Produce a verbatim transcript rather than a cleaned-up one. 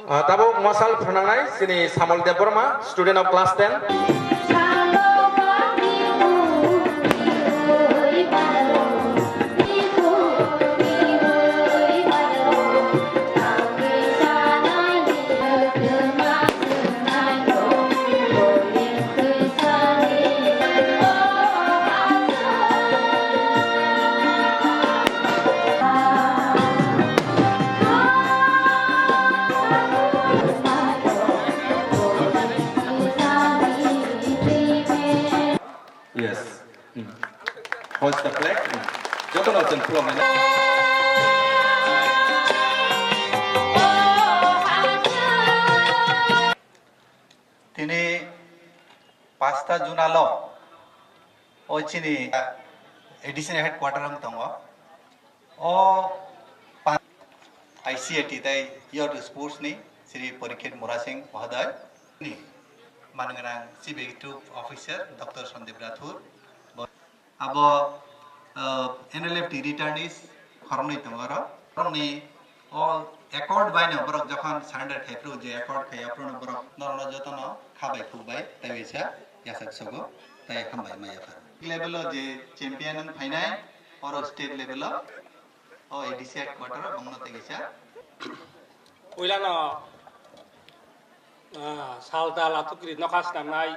Ah, tabuk mosal phwnangnai chini Samol Debbarma, student of class ten. Yes. Hmm. Hoist the flag. Hmm. Joto no chwng khulumnai. Tini pasta June o, o chini A D C ni headquarter ang tongo. O pa-, I C A T tei Youth Sports ni Shri Parikshit Murasing Mohoday ni manganang Chief Executive Officer Doctor Sandeep Rathur. Abo, uh, N L F T returnees khoroknwi tongo oro. Borokni o accord bai no borok jokhon surrender khai phuru je accord khai aphuru no borok norokno jotono kha bai khuk bai tei waisa yachak sogo tei hambai ma yaphar. Level o je champion wng phainai oro state level o, o A D C headquarter o bongno tei kisa. Puilano, ah, salta latukri nokha swnamnai.